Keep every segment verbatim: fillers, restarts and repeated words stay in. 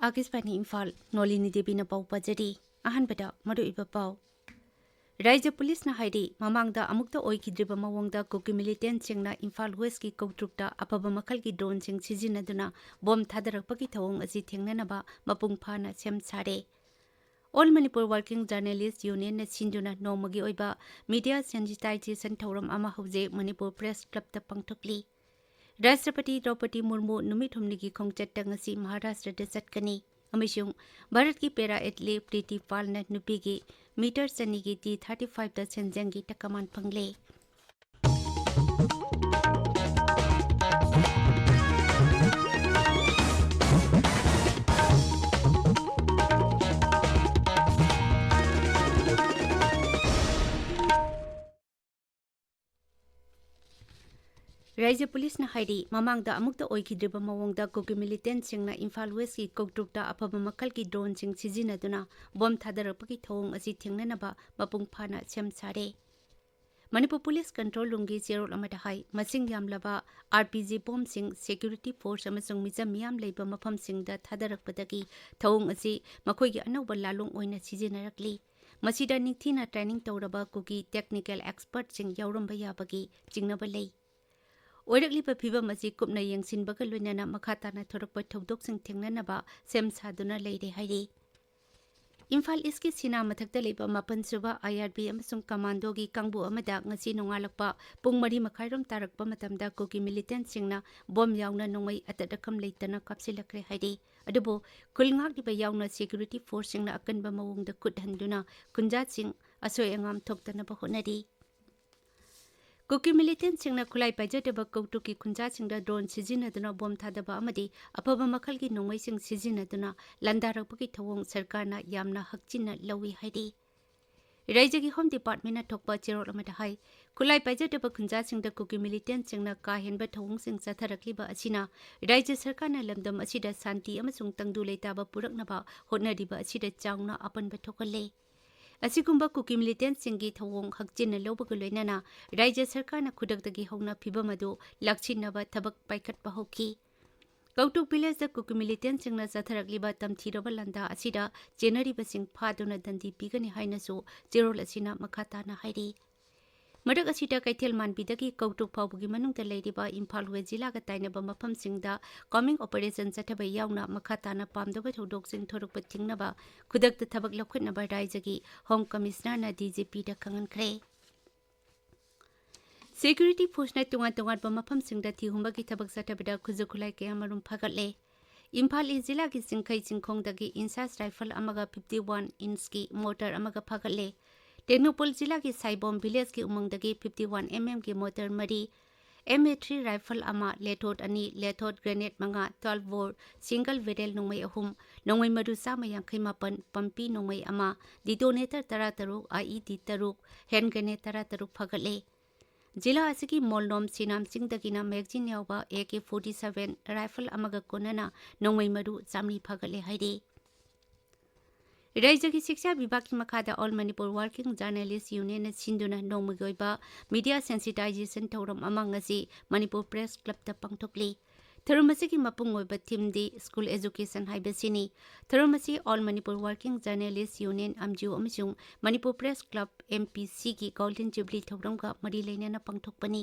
ꯑꯥꯀꯥꯁꯕꯥꯅꯤ ꯏꯝꯐꯥꯜ, ꯅꯣꯂꯤꯅꯤ ꯗꯦꯕꯤꯅ ꯄꯥꯎ ꯄꯥꯖꯔꯤ꯫ ꯑꯍꯥꯟꯕꯗ ꯃꯔꯨꯑꯣꯏꯕ ꯄꯥꯎ꯫ ꯔꯥꯏꯖ꯭ꯌ ꯄꯨꯂꯤꯁꯅ ꯍꯥꯏꯔꯤ, ꯃꯃꯥꯡꯗ ꯑꯃꯨꯛꯇ ꯑꯣꯏꯈꯤꯗ꯭ꯔꯤꯕ ꯃꯑꯣꯡꯗ ꯀꯨꯀꯤ ꯃꯤꯂꯤꯇꯦꯟꯠꯁꯤꯡꯅ ꯏꯝꯐꯥꯜ ꯋꯦꯁ꯭ꯠꯀꯤ ꯀꯧꯇ꯭ꯔꯨꯛꯇ ꯑꯐꯕ ꯃꯈꯜꯒꯤ ꯗ꯭ꯔꯣꯟꯁꯤꯡ ꯁꯤꯖꯤꯟꯅꯗꯨꯅ ꯕꯣꯝ ꯊꯥꯗꯔꯛꯄꯒꯤ ꯊꯧꯑꯣꯡ ꯑꯁꯤ ꯊꯦꯡꯅꯅꯕ ꯃꯄꯨꯡ ꯐꯥꯅ ꯁꯦꯝ ꯁꯥꯔꯦ꯫ All Manipur Working Journalist Unionꯅ ꯁꯤꯟꯗꯨꯅ ꯅꯣꯡꯃꯒꯤ ꯑꯣꯏꯕ media sensitization ꯊꯧꯔꯝ ꯑꯃ ꯍꯧꯖꯤꯛ ꯃꯅꯤꯄꯨꯔ ꯄ꯭ꯔꯦꯁ ꯀ꯭ꯂꯕꯇ ꯄꯥꯡꯊꯣꯛꯂꯤ꯫ ꯔꯥꯁꯇ꯭ꯔꯄꯇꯤ ꯗ꯭ꯔꯧꯄꯗꯤ ꯃꯨꯔꯃꯨ ꯅꯨꯃꯤꯠ ꯍꯨꯝꯅꯤꯒꯤ ꯈꯣꯡꯆꯠꯇ ꯉꯁꯤ ꯃꯍꯥꯔꯥꯁꯇ꯭ꯔꯗ ꯆꯠꯀꯅꯤ꯫ ꯑꯃꯁꯨꯡ ꯚꯥꯔꯠꯀꯤ ꯄꯦꯔꯥ ꯑꯦꯊꯂꯤꯠ ꯄ꯭ꯔꯤꯇꯤ ꯄꯥꯜꯅ ꯅꯨꯄꯤꯒꯤ ꯃꯤꯇꯔ ꯆꯅꯤꯒꯤ ꯇꯤ ꯊꯥꯔꯇꯤ ꯐꯥꯏꯚꯇ ꯁꯦꯟꯖꯦꯡꯒꯤ ꯇꯀꯃꯥꯟ ꯐꯪꯂꯦ꯫ ꯔꯥꯏꯖ꯭ꯌ ꯄꯨꯂꯤꯁꯅ ꯍꯥꯏꯔꯤ, ꯃꯃꯥꯡꯗ ꯑꯃꯨꯛꯇ ꯑꯣꯏꯈꯤꯗ꯭ꯔꯤꯕ ꯃꯑꯣꯡꯗ ꯀꯨꯀꯤ ꯃꯤꯂꯤꯇꯦꯟꯠꯁꯤꯡꯅ ꯏꯝꯐꯥꯜ ꯋꯦꯁ꯭ꯠꯀꯤ ꯀꯧꯇ꯭ꯔꯨꯛꯇ ꯑꯐꯕ ꯃꯈꯜꯒꯤ ꯗ꯭ꯔꯣꯟꯁꯤꯡ ꯁꯤꯖꯤꯟꯅꯗꯨꯅ ꯕꯣꯝ ꯊꯥꯗꯔꯛꯄꯒꯤ ꯊꯧꯑꯣꯡ ꯑꯁꯤ ꯊꯦꯡꯅꯅꯕ ꯃꯄꯨꯡ ꯐꯥꯅ ꯁꯦꯝ ꯁꯥꯔꯦ꯫ ꯃꯅꯤꯄꯨꯔ ꯄꯨꯂꯤꯁ ꯀꯟꯇ꯭ꯔꯣꯜ ꯔꯨꯝꯒꯤ ꯆꯦꯔꯣꯜ ꯑꯃꯗ ꯍꯥꯏ, ꯃꯁꯤꯡ ꯌꯥꯝꯂꯕ ꯑꯥꯔ ꯄꯤ ꯖꯤ ꯕꯣꯝꯁꯤꯡ ꯁꯦꯀ꯭ꯌꯨꯔꯤꯇꯤ ꯐꯣꯔꯁ ꯑꯃꯁꯨꯡ ꯃꯤꯆꯝ ꯃꯤꯌꯥꯝ ꯂꯩꯕ ꯃꯐꯝꯁꯤꯡꯗ ꯊꯥꯗꯔꯛꯄꯗꯒꯤ ꯊꯧꯑꯣꯡ ꯑꯁꯤ ꯃꯈꯣꯏꯒꯤ ꯑꯅꯧꯕ ꯂꯥꯂꯣꯡ ꯑꯣꯏꯅ ꯁꯤꯖꯤꯟꯅꯔꯛꯂꯤ꯫ ꯃꯁꯤꯗ ꯅꯤꯡꯊꯤꯅ ꯇ꯭ꯔꯦꯅꯤꯡ ꯇꯧꯔꯕ ꯀꯨꯀꯤ ꯇꯦꯛꯅꯤꯀꯦꯜ ꯑꯦꯛꯁꯄꯔꯠꯁꯤꯡ ꯌꯥꯎꯔꯝꯕ ꯌꯥꯕꯒꯤ ꯆꯤꯡꯅꯕ ꯂꯩ꯫ ꯑꯣꯏꯔꯛꯂꯤꯕ ꯐꯤꯚꯝ ꯑꯁꯤ ꯀꯨꯞꯅ ꯌꯦꯡꯁꯤꯟꯕꯒ ꯂꯣꯏꯅꯅ ꯃꯈꯥ ꯇꯥꯅ ꯊꯣꯔꯛꯄ ꯊꯧꯗꯣꯛꯁꯤꯡ ꯊꯦꯡꯅꯅꯕ ꯁꯦꯝ ꯁꯥꯗꯨꯅ ꯂꯩꯔꯦ ꯍꯥꯏꯔꯤ꯫ ꯏꯝꯐꯥꯜ ꯏꯁ꯭ꯠꯀꯤ ꯁꯤꯅꯥ ꯃꯊꯛꯇ ꯂꯩꯕ ꯃꯥꯄꯟ ꯁꯨꯕ ꯑꯥꯏ ꯑꯥꯔ ꯕꯤ ꯑꯃꯁꯨꯡ ꯀꯃꯥꯟꯗꯣꯒꯤ ꯀꯥꯡꯕꯨ ꯑꯃꯗ ꯉꯁꯤ ꯅꯣꯡꯉꯥꯜꯂꯛꯄ ꯄꯨꯡ ꯃꯔꯤ ꯃꯈꯥꯏꯔꯣꯝ ꯇꯥꯔꯛꯄ ꯃꯇꯝꯗ ꯀꯨꯀꯤ ꯃꯤꯂꯤꯇꯦꯟꯠꯁꯤꯡꯅ ꯕꯣꯝ ꯌꯥꯎꯅ ꯅꯣꯡꯃꯩ ꯑꯇꯠ ꯑꯈꯝ ꯂꯩꯇꯅ ꯀꯥꯞꯁꯤꯜꯂꯛꯈ꯭ꯔꯦ ꯍꯥꯏꯔꯤ꯫ ꯑꯗꯨꯕꯨ ꯈꯨꯜ ꯉꯥꯛꯂꯤꯕ ꯌꯥꯎꯅ ꯁꯦꯀ꯭ꯌꯨꯔꯤꯇꯤ ꯐꯣꯔꯁꯁꯤꯡꯅ ꯑꯀꯟꯕ ꯃꯑꯣꯡꯗ ꯈꯨꯠ ꯍꯟꯗꯨꯅ ꯈꯨꯟꯖꯥꯁꯤꯡ ꯑꯁꯣꯏ ꯑꯉꯥꯝ ꯊꯣꯛꯇꯅꯕ ꯍꯣꯠꯅꯔꯤ꯫ ꯀꯨꯀꯤ ꯃꯤꯂꯤꯇꯦꯟꯠꯁꯤꯡꯅ ꯈꯨꯠꯂꯥꯏ ꯄꯥꯏꯖꯗꯕ ꯀꯧꯇ꯭ꯔꯨꯛꯀꯤ ꯈꯨꯟꯖꯥꯁꯤꯡꯗ ꯗ꯭ꯔꯣꯟ ꯁꯤꯖꯤꯟꯅꯗꯨꯅ ꯕꯣꯝ ꯊꯥꯗꯕ ꯑꯃꯗꯤ ꯑꯐꯕ ꯃꯈꯜꯒꯤ ꯅꯣꯡꯃꯩꯁꯤꯡ ꯁꯤꯖꯤꯟꯅꯗꯨꯅ ꯂꯥꯟꯗꯥꯔꯛꯄꯒꯤ ꯊꯧꯑꯣꯡ ꯁꯔꯀꯥꯔꯅ ꯌꯥꯝꯅ ꯍꯛꯆꯤꯟꯅ ꯂꯧꯏ ꯍꯥꯏꯔꯤ꯫ ꯔꯥꯏꯖ꯭ꯌꯒꯤ ꯍꯣꯝ ꯗꯤꯄꯥꯔꯠꯃꯦꯟꯠꯅ ꯊꯣꯛꯄ ꯆꯦꯔꯣꯜ ꯑꯃꯗ ꯍꯥꯏ, ꯈꯨꯠꯂꯥꯏ ꯄꯥꯏꯖꯗꯕ ꯈꯨꯟꯖꯥꯁꯤꯡꯗ ꯀꯨꯀꯤ ꯃꯤꯂꯤꯇꯦꯟꯠꯁꯤꯡꯅ ꯀꯥ ꯍꯦꯟꯕ ꯊꯧꯑꯣꯡꯁꯤꯡ ꯆꯠꯊꯔꯛꯂꯤꯕ ꯑꯁꯤꯅ ꯔꯥꯏꯖ꯭ꯌ ꯁꯔꯀꯥꯔꯅ ꯂꯝꯗꯝ ꯑꯁꯤꯗ ꯁꯥꯟꯇꯤ ꯑꯃꯁꯨꯡ ꯇꯪꯗꯨ ꯂꯩꯇꯥꯕ ꯄꯨꯔꯛꯅꯕ ꯍꯣꯠꯅꯔꯤꯕ ꯑꯁꯤꯗ ꯆꯥꯎꯅ ꯑꯄꯟꯕ ꯊꯣꯛꯍꯜꯂꯦ꯫ ꯑꯁꯤꯒꯨꯝꯕ ꯀꯨꯀꯤ ꯃꯤꯂꯤꯇꯦꯟꯠꯁꯤꯡꯒꯤ ꯊꯧꯑꯣꯡ ꯍꯛꯆꯤꯟꯅ ꯂꯧꯕꯒ ꯂꯣꯏꯅꯅ ꯔꯥꯏꯖ꯭ꯌ ꯁꯔꯀꯥꯔꯅ ꯈꯨꯗꯛꯇꯒꯤ ꯍꯧꯅ ꯐꯤꯚꯝ ꯑꯗꯨ ꯂꯥꯛꯁꯤꯟꯅꯕ ꯊꯕꯛ ꯄꯥꯏꯈꯠꯄ ꯍꯧꯈꯤ꯫ ꯀꯧꯇꯨꯛ ꯚꯤꯂꯦꯖꯇ ꯀꯨꯀꯤ ꯃꯤꯂꯤꯇꯦꯟꯁꯤꯡꯅ ꯆꯠꯊꯔꯛꯂꯤꯕ ꯇꯝꯊꯤꯔꯕ ꯂꯥꯟꯗꯥ ꯑꯁꯤꯗ ꯆꯦꯟꯅꯔꯤꯕꯁꯤꯡ ꯐꯥꯗꯨꯅ ꯗꯟꯗꯤ ꯄꯤꯒꯅꯤ ꯍꯥꯏꯅꯁꯨ ꯆꯦꯔꯣꯜ ꯑꯁꯤꯅ ꯃꯈꯥ ꯇꯥꯅ ꯍꯥꯏꯔꯤ꯫ ꯃꯔꯛ ꯑꯁꯤꯗ ꯀꯩꯊꯦꯜ ꯃꯥꯟꯕꯤꯗꯒꯤ ꯀꯧꯇꯨꯛ ꯐꯥꯎꯕꯒꯤ ꯃꯅꯨꯡꯗ ꯂꯩꯔꯤꯕ ꯏꯝꯐꯥꯜ ꯋꯦꯁ ꯖꯤꯂꯥꯒ ꯇꯥꯏꯅꯕ ꯃꯐꯝꯁꯤꯡꯗ ꯀꯣꯝꯕꯤꯡ ꯑꯣꯄꯔꯦꯁꯟ ꯆꯠꯊꯕ ꯌꯥꯎꯅ ꯃꯈꯥ ꯇꯥꯅ ꯄꯥꯝꯗꯕ ꯊꯧꯗꯣꯛꯁꯤꯡ ꯊꯣꯔꯛꯄ ꯊꯤꯡꯅꯕ ꯈꯨꯗꯛꯇ ꯊꯕꯛ ꯂꯧꯈꯠꯅꯕ ꯔꯥꯏꯖꯒꯤ ꯍꯣꯝ ꯀꯃꯤꯁꯅꯔꯅ ꯗꯤ ꯖꯤ ꯄꯤꯗ ꯈꯪꯍꯟꯈ꯭ꯔꯦ꯫ ꯁꯦꯀ꯭ꯌꯨꯔꯤꯇꯤ ꯐꯣꯔꯁꯅ ꯇꯣꯉꯥꯟ ꯇꯣꯉꯥꯟꯕ ꯃꯐꯝꯁꯤꯡꯗ ꯊꯤꯍꯨꯝꯕꯒꯤ ꯊꯕꯛ ꯆꯠꯊꯕꯗ ꯈꯨꯠꯁꯨ ꯈꯨꯠꯂꯥꯏ ꯀꯌꯥꯃꯔꯨꯝ ꯐꯥꯒꯠꯂꯦ꯫ ꯏꯝꯐꯥꯜ ꯏꯁ ꯖꯤꯂꯥꯒꯤ ꯆꯤꯡꯈꯩ ꯆꯤꯡꯈꯣꯡꯗꯒꯤ ꯏꯟꯁꯥꯁ ꯔꯥꯏꯐꯜ ꯑꯃꯒ ꯐꯤꯐꯇꯤ ꯋꯥꯟ ꯏꯟꯁꯀꯤ ꯃꯣꯔꯇꯔ ꯑꯃꯒ ꯐꯥꯒꯠꯂꯦ꯫ ꯇꯦꯡꯅꯧꯄꯜ ꯖꯤꯂꯥꯒꯤ ꯁꯥꯏꯕꯣꯝ ꯚꯤꯂꯦꯖꯀꯤ ꯎꯃꯪꯗꯒꯤ ꯐꯤꯐꯇꯤ ꯋꯥꯟ ꯑꯦꯝ ꯑꯦꯝꯒꯤ ꯃꯣꯔꯇꯔ ꯃꯔꯤ, ꯑꯦꯝ ꯑꯦ ꯊ꯭ꯔꯤ ꯔꯥꯏꯐꯜ ꯑꯃ, ꯂꯦꯊꯣꯠ ꯑꯅꯤ, ꯂꯦꯊꯣꯠ ꯒ꯭ꯔꯦꯅꯦꯗ ꯃꯉꯥ, ꯇ꯭ꯋꯦꯜꯐ ꯕꯣꯔ, ꯁꯤꯡꯒꯜ ꯕꯦꯔꯦꯜ ꯅꯣꯡꯃꯩ ꯑꯍꯨꯝ, ꯅꯣꯡꯃꯩ ꯃꯔꯨ ꯆꯥꯝꯃ ꯌꯥꯡꯈꯩ ꯃꯥꯄꯟ, ꯄꯝꯄꯤ ꯅꯣꯡꯃꯩ ꯑꯃ, ꯗꯤꯇꯣꯅꯦꯇꯔ ꯇꯔꯥ ꯇꯔꯨꯛ, ꯑꯥꯏ ꯏ ꯗꯤ ꯇꯔꯨꯛ, ꯍꯦꯟ ꯒ꯭ꯔꯦꯅꯦꯗ ꯇꯔꯥ ꯇꯔꯨꯛ ꯐꯥꯒꯠꯂꯦ꯫ ꯖꯤꯂꯥ ꯑꯁꯤꯒꯤ ꯃꯣꯜꯂꯣꯝ ꯁꯤꯅꯥꯝ ꯆꯤꯡꯗꯒꯤꯅ ꯃꯦꯒꯖꯤꯟ ꯌꯥꯎꯕ A K forty seven rifle ꯑꯃꯒ ꯀꯣꯟꯅꯅ ꯅꯣꯡꯃꯩ ꯃꯔꯨ ꯆꯥꯝꯃꯔꯤ ꯐꯥꯒꯠꯂꯦ ꯍꯥꯏꯔꯤ꯫ ꯔꯥꯏꯖ꯭ꯌꯒꯤ ꯁꯤꯛꯁꯥ ꯕꯤꯚꯥꯒꯀꯤ ꯃꯈꯥꯗ ꯑꯣꯜ ꯃꯅꯤꯄꯨꯔ ꯋꯥꯔꯀꯤꯡ ꯖꯔꯅꯦꯂꯤꯁ ꯌꯨꯅꯤꯌꯟꯅ ꯁꯤꯟꯗꯨꯅ ꯅꯣꯡꯃꯒꯤ ꯑꯣꯏꯕ ꯃꯤꯗꯤꯌꯥ ꯁꯦꯟꯁꯤꯇꯥꯏꯖꯦꯁꯟ ꯊꯧꯔꯝ ꯑꯃ ꯉꯁꯤ ꯃꯅꯤꯄꯨꯔ ꯄ꯭ꯔꯦꯁ ꯀ꯭ꯂꯕꯇ ꯄꯥꯡꯊꯣꯛꯂꯤ꯫ ꯊꯧꯔꯝ ꯑꯁꯤꯒꯤ ꯃꯄꯨꯡ ꯑꯣꯏꯕ ꯊꯤꯝꯗꯤ ꯁ꯭ꯀꯨꯜ ꯑꯦꯖꯨꯀꯦꯁꯟ ꯍꯥꯏꯕꯁꯤꯅꯤ꯫ ꯊꯧꯔꯝ ꯑꯁꯤ all Manipur working journalists union, M J U, ꯑꯃꯁꯨꯡ Manipur press club, M P ꯁꯤꯒꯤ ꯒꯣꯜꯗꯟ ꯖꯨꯕꯤꯂꯤ ꯊꯧꯔꯝꯒ ꯃꯔꯤ ꯂꯩꯅꯅ ꯄꯥꯡꯊꯣꯛꯄꯅꯤ꯫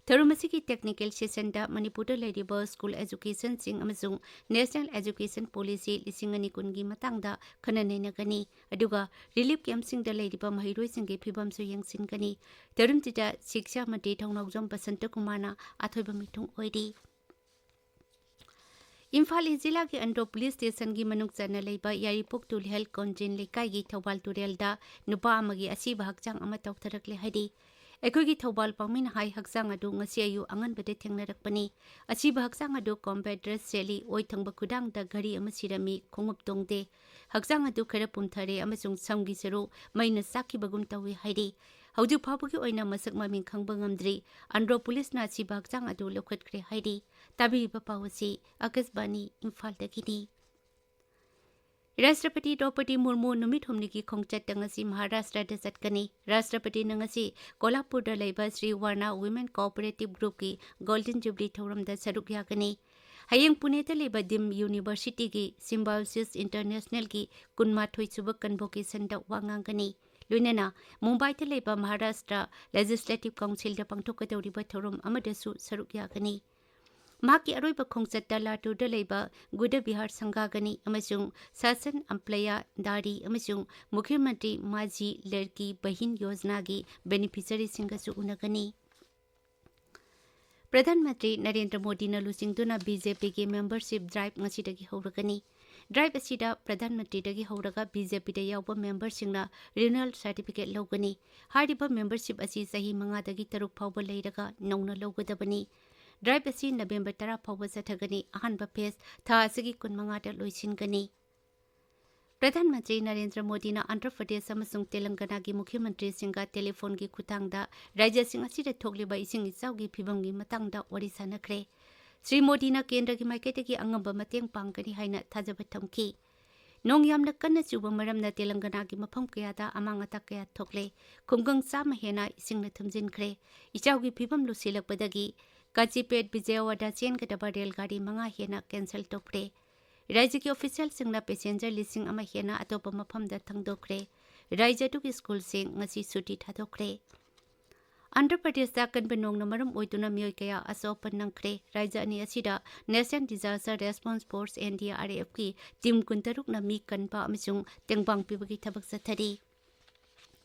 ꯊꯧꯔꯝ ꯑꯁꯤꯒꯤ ꯇꯦꯛꯅꯤꯀꯦꯜ ꯁꯦꯁꯟꯗ ꯃꯅꯤꯄꯨꯔꯗ ꯂꯩꯔꯤꯕ ꯁ꯭ꯀꯨꯜ ꯑꯦꯖꯨꯀꯦꯁꯟꯁꯤꯡ ꯑꯃꯁꯨꯡ ꯅꯦꯁꯅꯦꯜ ꯑꯦꯖꯨꯀꯦꯁꯟ ꯄꯣꯂꯤꯁꯤ ꯂꯤꯁꯤꯡ ꯑꯅꯤ ꯀꯨꯟꯒꯤ ꯃꯇꯥꯡꯗ ꯈꯟꯅ ꯅꯩꯅꯒꯅꯤ, ꯑꯗꯨꯒ ꯔꯤꯂꯤꯐ ꯀꯦꯝꯞꯁꯤꯡꯗ ꯂꯩꯔꯤꯕ ꯃꯍꯩꯔꯣꯏꯁꯤꯡꯒꯤ ꯐꯤꯕꯝꯁꯨ ꯌꯦꯡꯁꯤꯟꯒꯅꯤ꯫ ꯊꯧꯔꯝꯁꯤꯗ ꯁꯤꯛꯁꯥ ꯃꯟꯇ꯭ꯔꯤ ꯊꯧꯅꯥꯎꯖꯝ ꯕꯁꯟꯇ ꯀꯨꯃꯥꯔꯅ ꯑꯊꯣꯏꯕ ꯃꯤꯊꯨꯡ ꯑꯣꯏꯔꯤ꯫ ꯏꯝꯐꯥꯜ ꯏꯁ ꯖꯤꯂꯥꯒꯤ ꯑꯟꯗ꯭ꯔꯣ ꯄꯨꯂꯤꯁ ꯁ꯭ꯇꯦꯁꯟꯒꯤ ꯃꯅꯨꯡ ꯆꯟꯅ ꯂꯩꯕ ꯌꯥꯏꯔꯤꯄꯣꯛ ꯇꯨꯂꯤꯍꯜ ꯀꯣꯟꯖꯤꯟ ꯂꯩꯀꯥꯏꯒꯤ ꯊꯧꯕꯥꯜ ꯇꯨꯔꯦꯜꯗ ꯅꯨꯄꯥ ꯑꯃꯒꯤ ꯑꯁꯤꯕ ꯍꯛꯆꯥꯡ ꯑꯃ ꯇꯥꯎꯊꯔꯛꯂꯦ ꯍꯥꯏꯔꯤ꯫ ꯑꯩꯈꯣꯏꯒꯤ ꯊꯧꯕꯥꯜ ꯄꯥꯎꯃꯤꯅ ꯍꯥꯏ, ꯍꯛꯆꯥꯡ ꯑꯗꯨ ꯉꯁꯤ ꯑꯌꯨꯛ ꯑꯉꯟꯕꯗ ꯊꯦꯡꯅꯔꯛꯄꯅꯤ꯫ ꯑꯁꯤꯕ ꯍꯛꯆꯥꯡ ꯑꯗꯨ ꯀꯣꯝꯕꯦꯠ ꯗ꯭ꯔꯦꯁ ꯁꯦꯠꯂꯤ, ꯑꯣꯏ ꯊꯪꯕ ꯈꯨꯗꯥꯡꯗ ꯘꯔꯤ ꯑꯃ ꯁꯤꯔꯝꯃꯤ, ꯈꯣꯡꯎꯞ ꯇꯣꯡꯗꯦ꯫ ꯍꯛꯆꯥꯡ ꯑꯗꯨ ꯈꯔ ꯄꯨꯝꯊꯔꯦ ꯑꯃꯁꯨꯡ ꯁꯝꯒꯤ ꯁꯔꯨ ꯃꯩꯅ ꯆꯥꯛꯈꯤꯕꯒꯨꯝ ꯇꯧꯏ ꯍꯥꯏꯔꯤ꯫ ꯍꯧꯖꯤꯛ ꯐꯥꯎꯕꯒꯤ ꯑꯣꯏꯅ ꯃꯁꯛ ꯃꯃꯤꯡ ꯈꯪꯕ ꯉꯝꯗ꯭ꯔꯤ꯫ ꯑꯟꯗ꯭ꯔꯣ ꯄꯨꯂꯤꯁꯅ ꯑꯁꯤꯕ ꯍꯛꯆꯥꯡ ꯑꯗꯨ ꯂꯧꯈꯠꯈ꯭ꯔꯦ ꯍꯥꯏꯔꯤ꯫ ꯇꯥꯕꯤꯔꯤꯕ ꯄꯥꯎ ꯑꯁꯤ ꯑꯀꯥꯁꯕꯥꯅꯤ ꯏꯝꯐꯥꯜꯗꯒꯤꯅꯤ꯫ ꯔꯥꯁꯇ꯭ꯔꯄꯇꯤ ꯗ꯭ꯔꯧꯄꯗꯤ ꯃꯨꯔꯃꯨ ꯅꯨꯃꯤꯠ ꯍꯨꯝꯅꯤꯒꯤ ꯈꯣꯡꯆꯠꯇ ꯉꯁꯤ ꯃꯍꯥꯔꯥꯁꯇ꯭ꯔꯗ ꯆꯠꯀꯅꯤ꯫ ꯔꯥꯁꯇ꯭ꯔꯄꯇꯤꯅ ꯉꯁꯤ ꯀꯣꯂꯥꯄꯨꯔꯗ ꯂꯩꯕ Shri ꯋꯥꯔꯅꯥ women cooperative ꯒ꯭ꯔꯨꯞꯀꯤ golden jubilee ꯊꯧꯔꯝꯗ ꯁꯔꯨꯛ ꯌꯥꯒꯅꯤ꯫ ꯍꯌꯦꯡ ꯄꯨꯅꯦꯗ ꯂꯩꯕ ꯗꯤꯝ ꯌꯨꯅꯤꯚꯔꯁꯤꯇꯤꯒꯤ ꯁꯤꯝꯕꯥꯌꯣꯁꯤꯁ ꯏꯟꯇꯔꯅꯦꯁꯅꯦꯜꯒꯤ ꯀꯨꯟꯃꯥꯊꯣꯏ ꯁꯨꯕ ꯀꯟꯚꯣꯀꯦꯁꯟꯗ ꯋꯥ ꯉꯥꯡꯒꯅꯤ꯫ ꯂꯣꯏꯅꯅ ꯃꯨꯝꯕꯥꯏꯗ ꯂꯩꯕ ꯃꯍꯥꯔꯥꯁꯇ꯭ꯔ ꯂꯦꯖꯤꯁꯂꯦꯇꯤꯚ ꯀꯥꯎꯟꯁꯤꯜꯗ ꯄꯥꯡꯊꯣꯛꯀꯗꯧꯔꯤꯕ ꯊꯧꯔꯝ ꯑꯃꯗꯁꯨ ꯁꯔꯨꯛ ꯌꯥꯒꯅꯤ꯫ ꯃꯍꯥꯛꯀꯤ ꯑꯔꯣꯏꯕ ꯈꯣꯡꯆꯠꯇ ꯂꯥꯇꯨꯔꯗ ꯂꯩꯕ ꯒꯨꯗ ꯕꯤꯍꯥꯔ ꯁꯪꯒꯥꯒꯅꯤ ꯑꯃꯁꯨꯡ ꯁꯥꯁꯟ ꯑꯝꯄ꯭ꯂꯌꯥ ꯗꯥꯔꯤ ꯑꯃꯁꯨꯡ ꯃꯨꯈ꯭ꯌ ꯃꯟꯇ꯭ꯔꯤ ꯃꯥꯖꯤ ꯂꯔꯀꯤ ꯕꯍꯤꯟ ꯌꯣꯖꯅꯥꯒꯤ ꯕꯦꯅꯤꯐꯤꯁꯔꯤꯁꯤꯡꯒꯁꯨ ꯎꯅꯒꯅꯤ꯫ ꯄ꯭ꯔꯙꯥꯟ ꯃꯟꯇ꯭ꯔꯤ ꯅꯔꯦꯟꯗ꯭ꯔ ꯃꯣꯗꯤꯅ ꯂꯨꯆꯤꯡꯗꯨꯅ ꯕꯤ ꯖꯦ ꯄꯤꯒꯤ ꯃꯦꯝꯕꯔꯁꯤꯞ ꯗ꯭ꯔꯥꯏꯚ ꯉꯁꯤꯗꯒꯤ ꯍꯧꯔꯒꯅꯤ꯫ ꯗ꯭ꯔꯥꯏꯚ ꯑꯁꯤꯗ ꯄ꯭ꯔꯙꯥꯟ ꯃꯟꯇ꯭ꯔꯤꯗꯒꯤ ꯍꯧꯔꯒ ꯕꯤ ꯖꯦ ꯄꯤꯗ ꯌꯥꯎꯕ ꯃꯦꯝꯕꯔꯁꯤꯡꯅ ꯔꯤꯅ꯭ꯌꯨꯑꯦꯜ ꯁꯥꯔꯇꯤꯐꯤꯀꯦꯠ ꯂꯧꯒꯅꯤ꯫ ꯍꯥꯏꯔꯤꯕ ꯃꯦꯝꯕꯔꯁꯤꯞ ꯑꯁꯤ ꯆꯍꯤ ꯃꯉꯥꯗꯒꯤ ꯇꯔꯨꯛ ꯐꯥꯎꯕ ꯂꯩꯔꯒ ꯅꯧꯅ ꯂꯧꯒꯗꯕꯅꯤ꯫ ꯗ꯭ꯔꯥꯏꯚ ꯑꯁꯤ ꯅꯕꯦꯝꯕꯔ ꯇꯔꯥ ꯐꯥꯎꯕ ꯆꯠꯊꯒꯅꯤ꯫ ꯑꯍꯥꯟꯕ ꯐꯦꯖ ꯊꯥ ꯑꯁꯤꯒꯤ ꯀꯨꯟꯃꯉꯥꯗ ꯂꯣꯏꯁꯤꯟꯒꯅꯤ꯫ ꯄ꯭ꯔꯙꯥꯟ ꯃꯟꯇ꯭ꯔꯤ ꯅꯔꯦꯟꯗ꯭ꯔ ꯃꯣꯗꯤꯅ ꯑꯟꯙ꯭ꯔ ꯄ꯭ꯔꯗꯦꯁ ꯑꯃꯁꯨꯡ ꯇꯦꯂꯪꯒꯅꯥꯒꯤ ꯃꯨꯈ꯭ꯌ ꯃꯟꯇ꯭ꯔꯤꯁꯤꯡꯒ ꯇꯦꯂꯤꯐꯣꯟꯒꯤ ꯈꯨꯠꯊꯥꯡꯗ ꯔꯥꯖ꯭ꯌꯁꯤꯡ ꯑꯁꯤꯗ ꯊꯣꯛꯂꯤꯕ ꯏꯁꯤꯡ ꯏꯆꯥꯎꯒꯤ ꯐꯤꯚꯝꯒꯤ ꯃꯇꯥꯡꯗ ꯋꯥꯔꯤ ꯁꯥꯟꯅꯈ꯭ꯔꯦ꯫ ꯁ꯭ꯔꯤ ꯃꯣꯗꯤꯅ ꯀꯦꯟꯗ꯭ꯔꯒꯤ ꯃꯥꯏꯀꯩꯗꯒꯤ ꯑꯉꯝꯕ ꯃꯇꯦꯡ ꯄꯥꯡꯒꯅꯤ ꯍꯥꯏꯅ ꯊꯥꯖꯕ ꯊꯝꯈꯤ꯫ ꯅꯣꯡ ꯌꯥꯝꯅ ꯀꯟꯅ ꯆꯨꯕ ꯃꯔꯝꯅ ꯇꯦꯂꯪꯒꯅꯥꯒꯤ ꯃꯐꯝ ꯀꯌꯥꯗ ꯑꯃꯥꯡ ꯑꯇꯥ ꯀꯌꯥ ꯊꯣꯛꯂꯦ꯫ ꯈꯨꯡꯒꯪ ꯆꯥꯝꯃ ꯍꯦꯟꯅ ꯏꯁꯤꯡꯅ ꯊꯨꯝꯖꯤꯟꯈ꯭ꯔꯦ꯫ ꯏꯆꯥꯎꯒꯤ ꯐꯤꯚꯝ ꯂꯨꯁꯤꯜꯂꯛꯄꯗꯒꯤ ꯀꯥꯖꯤꯄꯦꯠ ꯕꯤꯖꯌꯋꯥꯗꯥ ꯆꯦꯟꯒꯗꯕ ꯔꯦꯜ ꯒꯥꯔꯤ ꯃꯉꯥ ꯍꯦꯟꯅ ꯀꯦꯟꯁꯦꯜ ꯇꯧꯈ꯭ꯔꯦ꯫ ꯔꯥꯖ꯭ꯌꯒꯤ ꯑꯣꯐꯤꯁꯤꯌꯦꯜꯁꯤꯡꯅ ꯄꯦꯁꯦꯟꯖꯔ ꯂꯤꯁꯤꯡ ꯑꯃ ꯍꯦꯟꯅ ꯑꯇꯣꯞꯄ ꯃꯐꯝꯗ ꯊꯪꯗꯣꯛꯈ꯭ꯔꯦ꯫ ꯔꯥꯖ꯭ꯌ ꯑꯗꯨꯒꯤ ꯁ꯭ꯀꯨꯜꯁꯤꯡ ꯉꯁꯤ ꯁꯨꯇꯤ ꯊꯥꯗꯣꯛꯈ꯭ꯔꯦ꯫ ꯑꯟꯙ꯭ꯔ ꯄ꯭ꯔꯗꯦꯁꯇ ꯑꯀꯟꯕ ꯅꯣꯡꯅ ꯃꯔꯝ ꯑꯣꯏꯗꯨꯅ ꯃꯤꯑꯣꯏ ꯀꯌꯥ ꯑꯁꯣꯛ ꯑꯄꯟ ꯅꯪꯈ꯭ꯔꯦ꯫ ꯔꯥꯖ꯭ꯌ ꯑꯅꯤ ꯑꯁꯤꯗ National Disaster Response Force, N D R F ꯀꯤ ꯇꯤꯝ ꯀꯨꯟꯇꯔꯨꯛꯅ ꯃꯤ ꯀꯟꯕ ꯑꯃꯁꯨꯡ ꯇꯦꯡꯕꯥꯡ ꯄꯤꯕꯒꯤ ꯊꯕꯛ ꯆꯠꯊꯔꯤ꯫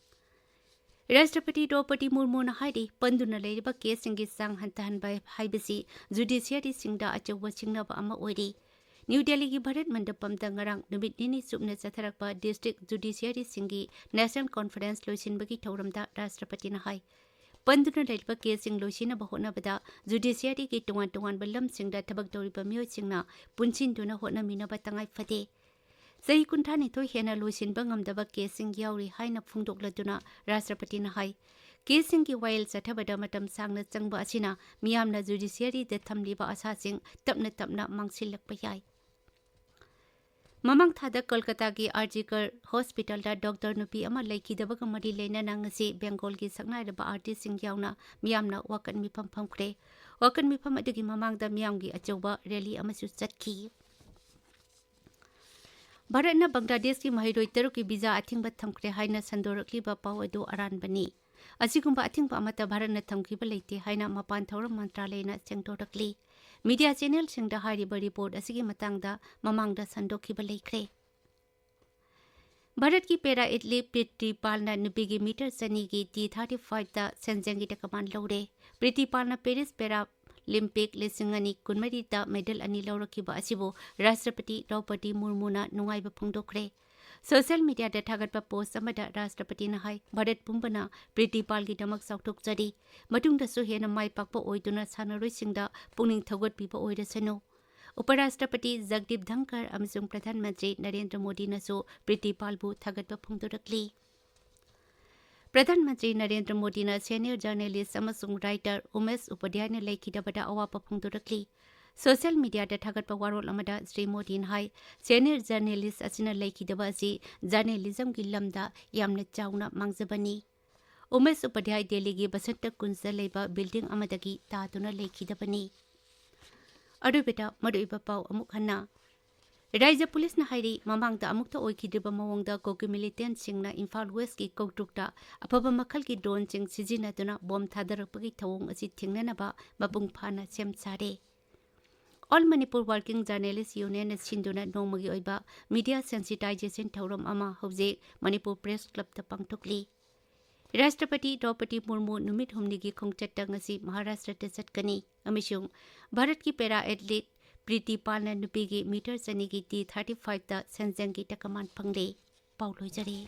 ꯔꯥꯁꯇ꯭ꯔꯄꯇꯤ ꯗ꯭ꯔꯧꯄꯗꯤ ꯃꯨꯔꯃꯨꯅ ꯍꯥꯏꯔꯤ, ꯄꯟꯗꯨꯅ ꯂꯩꯔꯤꯕ ꯀꯦꯁꯁꯤꯡꯒꯤ ꯆꯥꯡ ꯍꯟꯊꯍꯟꯕ ꯍꯥꯏꯕꯁꯤ ꯖꯨꯗꯤꯁꯤꯌꯔꯤꯁꯤꯡꯗ ꯑꯆꯧꯕ ꯁꯤꯡꯅꯕ ꯑꯃ ꯑꯣꯏꯔꯤ꯫ ꯅ꯭ꯌꯨ ꯗꯦꯜꯂꯤꯒꯤ ꯚꯥꯔꯠ ꯃꯟꯗꯄꯝꯗ ꯉꯔꯥꯡ ꯅꯨꯃꯤꯠ ꯅꯤꯅꯤ ꯆꯨꯞꯅ ꯆꯠꯊꯔꯛꯄ ꯗꯤꯁꯇ꯭ꯔꯤꯛ ꯖꯨꯗꯤꯁꯤꯌꯔꯤꯁꯤꯡꯒꯤ ꯅꯦꯁꯅꯦꯜ ꯀꯣꯟꯐꯔꯦꯟꯁ ꯂꯣꯏꯁꯤꯟꯕꯒꯤ ꯊꯧꯔꯝꯗ ꯔꯥꯁꯇ꯭ꯔꯄꯇꯤꯅ ꯍꯥꯏ, ꯄꯟꯗꯨꯅ ꯂꯩꯔꯤꯕ ꯀꯦꯁꯁꯤꯡ ꯂꯣꯏꯁꯤꯟꯅꯕ ꯍꯣꯠꯅꯕꯗ ꯖꯨꯗꯤꯁꯤꯌꯔꯤꯒꯤ ꯇꯣꯉꯥꯟ ꯇꯣꯉꯥꯟꯕ ꯂꯝꯁꯤꯡꯗ ꯊꯕꯛ ꯇꯧꯔꯤꯕ ꯃꯤꯑꯣꯏꯁꯤꯡꯅ ꯄꯨꯟꯁꯤꯟꯗꯨꯅ ꯍꯣꯠꯅꯃꯤꯟꯅꯕ ꯇꯉꯥꯏ ꯐꯗꯦ꯫ ꯆꯍꯤ ꯀꯨꯟꯊ꯭ꯔꯥꯅꯤꯊꯣꯏ ꯍꯦꯟꯅ ꯂꯣꯏꯁꯤꯟꯕ ꯉꯝꯗꯕ ꯀꯦꯁꯁꯤꯡ ꯌꯥꯎꯔꯤ ꯍꯥꯏꯅ ꯐꯣꯡꯗꯣꯛꯂꯗꯨꯅ ꯔꯥꯁꯇ꯭ꯔꯄꯇꯤꯅ ꯍꯥꯏ, ꯀꯦꯁꯁꯤꯡꯒꯤ ꯋꯥꯌꯦꯜ ꯆꯠꯊꯕꯗ ꯃꯇꯝ ꯁꯥꯡꯅ ꯆꯪꯕ ꯑꯁꯤꯅ ꯃꯤꯌꯥꯝꯅ ꯖꯨꯗꯤꯁꯤꯌꯔꯤꯗ ꯊꯝꯂꯤꯕ ꯑꯥꯁꯥꯁꯤꯡ ꯇꯞꯅ ꯇꯞꯅ ꯃꯥꯡꯁꯤꯜꯂꯛꯄ ꯌꯥꯏ꯫ ꯃꯃꯥꯡ ꯊꯥꯗ ꯀꯣꯜꯀꯇꯥꯒꯤ ꯑꯥꯔ ꯖꯤ ꯀꯔ ꯍꯣꯁꯄꯤꯇꯥꯜꯗ ꯗꯣꯛꯇꯔ ꯅꯨꯄꯤ ꯑꯃ ꯂꯩꯈꯤꯗꯕꯒ ꯃꯔꯤ ꯂꯩꯅꯅ ꯉꯁꯤ ꯕꯦꯡꯒꯣꯜꯒꯤ ꯁꯛꯅꯥꯏꯔꯕ ꯑꯥꯔꯇꯤꯁꯁꯤꯡ ꯌꯥꯎꯅ ꯃꯤꯌꯥꯝꯅ ꯋꯥꯀꯠ ꯃꯤꯐꯝ ꯐꯝꯈ꯭ꯔꯦ꯫ ꯋꯥꯀꯟ ꯃꯤꯐꯝ ꯑꯗꯨꯒꯤ ꯃꯃꯥꯡꯗ ꯃꯤꯌꯥꯝꯒꯤ ꯑꯆꯧꯕ ꯔꯦꯂꯤ ꯑꯃꯁꯨ ꯆꯠꯈꯤ꯫ ꯚꯥꯔꯠꯅ ꯕꯪꯒ꯭ꯂꯥꯗꯦꯁꯀꯤ ꯃꯍꯩꯔꯣꯏ ꯇꯔꯨꯛꯀꯤ ꯚꯤꯖꯥ ꯑꯊꯤꯡꯕ ꯊꯝꯈ꯭ꯔꯦ ꯍꯥꯏꯅ ꯁꯟꯗꯣꯔꯛꯂꯤꯕ ꯄꯥꯎ ꯑꯗꯨ ꯑꯔꯥꯟꯕꯅꯤ꯫ ꯑꯁꯤꯒꯨꯝꯕ ꯑꯊꯤꯡꯕ ꯑꯃꯠꯇ ꯚꯥꯔꯠꯅ ꯊꯝꯈꯤꯕ ꯂꯩꯇꯦ ꯍꯥꯏꯅ ꯃꯄꯥꯟ ꯊꯧꯔꯝ ꯃꯟꯇ꯭ꯔꯥꯂꯌꯅ ꯁꯦꯡꯗꯣꯔꯛꯂꯤ꯫ ꯃꯤꯗꯤꯌꯥ ꯆꯦꯅꯦꯜꯁꯤꯡꯗ ꯍꯥꯏꯔꯤꯕ ꯔꯤꯄꯣꯔꯠ ꯑꯁꯤꯒꯤ ꯃꯇꯥꯡꯗ ꯃꯃꯥꯡꯗ ꯁꯟꯗꯣꯛꯈꯤꯕ ꯂꯩꯈ꯭ꯔꯦ꯫ ꯚꯥꯔꯠꯀꯤ ꯄꯦꯔꯥ ꯑꯦꯊꯂꯤꯠ ꯄ꯭ꯔꯤꯇꯤ ꯄꯥꯜꯅ ꯅꯨꯄꯤꯒꯤ ꯃꯤꯇꯔ ꯆꯅꯤꯒꯤ ꯇꯤ ꯊꯥꯔꯇꯤ ꯐꯥꯏꯚꯇ ꯁꯦꯟꯖꯦꯡꯒꯤ ꯇꯀꯃꯥꯟ ꯂꯧꯔꯦ꯫ ꯄ꯭ꯔꯤꯇꯤ ꯄꯥꯜꯅ ꯄꯦꯔꯤꯁ ꯄꯦꯔꯥ ꯂꯤꯝꯄꯤꯛ ꯂꯤꯁꯤꯡ ꯑꯅꯤ ꯀꯨꯟꯃꯔꯤꯗ ꯃꯦꯗꯜ ꯑꯅꯤ ꯂꯧꯔꯛꯈꯤꯕ ꯑꯁꯤꯕꯨ ꯔꯥꯁꯇ꯭ꯔꯄꯇꯤ ꯗ꯭ꯔꯧꯄꯗꯤ ꯃꯨꯔꯃꯨꯅ ꯅꯨꯡꯉꯥꯏꯕ ꯐꯣꯡꯗꯣꯛꯈ꯭ꯔꯦ꯫ ꯁꯣꯁꯤꯌꯦꯜ ꯃꯤꯗꯤꯌꯥꯗ ꯊꯥꯒꯠꯄ ꯄꯣꯁ ꯑꯃꯗ ꯔꯥꯁꯇ꯭ꯔꯄꯇꯤꯅ ꯍꯥꯏ, ꯚꯥꯔꯠ ꯄꯨꯝꯕꯅ ꯄ꯭ꯔꯤꯇꯤ ꯄꯥꯜꯒꯤꯗꯃꯛ ꯆꯥꯎꯊꯣꯛꯆꯔꯤ꯫ ꯃꯇꯨꯡꯗꯁꯨ ꯍꯦꯟꯅ ꯃꯥꯏ ꯄꯥꯛꯄ ꯑꯣꯏꯗꯨꯅ ꯁꯥꯟꯅꯔꯣꯏꯁꯤꯡꯗ ꯄꯨꯛꯅꯤꯡ ꯊꯧꯒꯠꯄꯤꯕ ꯑꯣꯏꯔꯁꯅꯨ꯫ ꯎꯄꯔꯥꯁꯇ꯭ꯔꯄꯇꯤ ꯖꯒꯗꯤꯞ ꯙꯟꯀꯔ ꯑꯃꯁꯨꯡ ꯄ꯭ꯔꯙꯥꯟ ꯃꯟꯇ꯭ꯔꯤ ꯅꯔꯦꯟꯗ꯭ꯔ ꯃꯣꯗꯤꯅꯁꯨ ꯄ꯭ꯔꯤꯇꯤ ꯄꯥꯜꯕꯨ ꯊꯥꯒꯠꯄ ꯐꯣꯡꯗꯣꯔꯛꯂꯤ꯫ ꯄ꯭ꯔꯙꯥꯟ ꯃꯟꯇ꯭ꯔꯤ ꯅꯔꯦꯟꯗ꯭ꯔ ꯃꯣꯗꯤꯅ ꯁꯦꯅꯤꯌꯔ ꯖꯔꯅꯦꯂꯤꯁ ꯑꯃꯁꯨꯡ ꯔꯥꯏꯇꯔ ꯎꯃꯦꯁ ꯎꯄꯥꯙ꯭ꯌꯥꯌꯅ ꯂꯩꯈꯤꯗꯕꯗ ꯑꯋꯥꯕ ꯐꯣꯡꯗꯣꯔꯛꯂꯤ꯫ ꯁꯣꯁꯤꯌꯦꯜ ꯃꯤꯗꯤꯌꯥꯗ ꯊꯥꯒꯠꯄ ꯋꯥꯔꯣꯜ ꯑꯃꯗ ꯁ꯭ꯔꯤ ꯃꯣꯗꯤꯅ ꯍꯥꯏ, ꯁꯦꯅꯤꯌꯔ ꯖꯔꯅꯦꯂꯤꯁ ꯑꯁꯤꯅ ꯂꯩꯈꯤꯗꯕ ꯑꯁꯤ ꯖꯔꯅꯦꯂꯤꯖꯝꯒꯤ ꯂꯝꯗ ꯌꯥꯝꯅ ꯆꯥꯎꯅ ꯃꯥꯡꯖꯕꯅꯤ꯫ ꯎꯃꯦꯁ ꯎꯄꯥꯙ꯭ꯌꯥꯌ ꯗꯦꯜꯂꯤꯒꯤ ꯕꯁꯟꯇ ꯀꯨꯟꯖꯗ ꯂꯩꯕ ꯕꯤꯜꯗꯤꯡ ꯑꯃꯗꯒꯤ ꯇꯥꯗꯨꯅ ꯂꯩꯈꯤꯗꯕꯅꯤ꯫ ꯑꯔꯣꯏꯕꯗ ꯃꯔꯨꯑꯣꯏꯕ ꯄꯥꯎ ꯑꯃꯨꯛ ꯍꯟꯅ꯫ ꯔꯥꯏꯖ꯭ꯌ ꯄꯨꯂꯤꯁꯅ ꯍꯥꯏꯔꯤ, ꯃꯃꯥꯡꯗ ꯑꯃꯨꯛꯇ ꯑꯣꯏꯈꯤꯗ꯭ꯔꯤꯕ ꯃꯑꯣꯡꯗ ꯀꯨꯀꯤ ꯃꯤꯂꯤꯇꯦꯟꯠꯁꯤꯡꯅ ꯏꯝꯐꯥꯜ ꯋꯦꯁ꯭ꯠꯀꯤ ꯀꯧꯇ꯭ꯔꯨꯛꯇ ꯑꯐꯕ ꯃꯈꯜꯒꯤ ꯗ꯭ꯔꯣꯟꯁꯤꯡ ꯁꯤꯖꯤꯟꯅꯗꯨꯅ ꯕꯣꯝ ꯊꯥꯗꯔꯛꯄꯒꯤ ꯊꯧꯑꯣꯡ ꯑꯁꯤ ꯊꯤꯡꯅꯅꯕ ꯃꯄꯨꯡ ꯐꯥꯅ ꯁꯦꯝ ꯁꯥꯔꯦ꯫ ꯑꯣꯜ ꯃꯅꯤꯄꯨꯔ ꯋꯥꯔꯀꯤꯡ ꯖꯔꯅꯦꯂꯤꯁ ꯌꯨꯅꯤꯌꯟꯅ ꯁꯤꯟꯗꯨꯅ ꯅꯣꯡꯃꯒꯤ ꯑꯣꯏꯕ ꯃꯤꯗꯤꯌꯥ ꯁꯦꯟꯁꯤꯇꯥꯏꯖꯦꯁꯟ ꯊꯧꯔꯝ ꯑꯃ ꯍꯧꯖꯤꯛ ꯃꯅꯤꯄꯨꯔ ꯄ꯭ꯔꯦꯁ ꯀ꯭ꯂꯕꯇ ꯄꯥꯡꯊꯣꯛꯂꯤ꯫ ꯔꯥꯁꯇ꯭ꯔꯄꯇꯤ ꯗ꯭ꯔꯧꯄꯗꯤ ꯃꯨꯔꯃꯨ ꯅꯨꯃꯤꯠ ꯍꯨꯝꯅꯤꯒꯤ ꯈꯣꯡꯆꯠꯇ ꯉꯁꯤ ꯃꯍꯥꯔꯥꯁꯇ꯭ꯔꯗ ꯆꯠꯀꯅꯤ ꯑꯃꯁꯨꯡ ꯚꯥꯔꯠꯀꯤ ꯄꯦꯔꯥ ꯑꯦꯊꯂꯤꯠ ꯄ꯭ꯔꯤꯇꯤ ꯄꯥꯜꯅ ꯅꯨꯄꯤꯒꯤ ꯃꯤꯇꯔ ꯆꯅꯤꯒꯤ ꯇꯤ ꯊꯥꯔꯇꯤ ꯐꯥꯏꯚꯇ ꯁꯦꯟꯖꯦꯡꯒꯤ ꯇꯀꯃꯥꯟ ꯐꯪꯂꯦ꯫ ꯄꯥꯎ ꯂꯣꯏꯖꯔꯦ꯫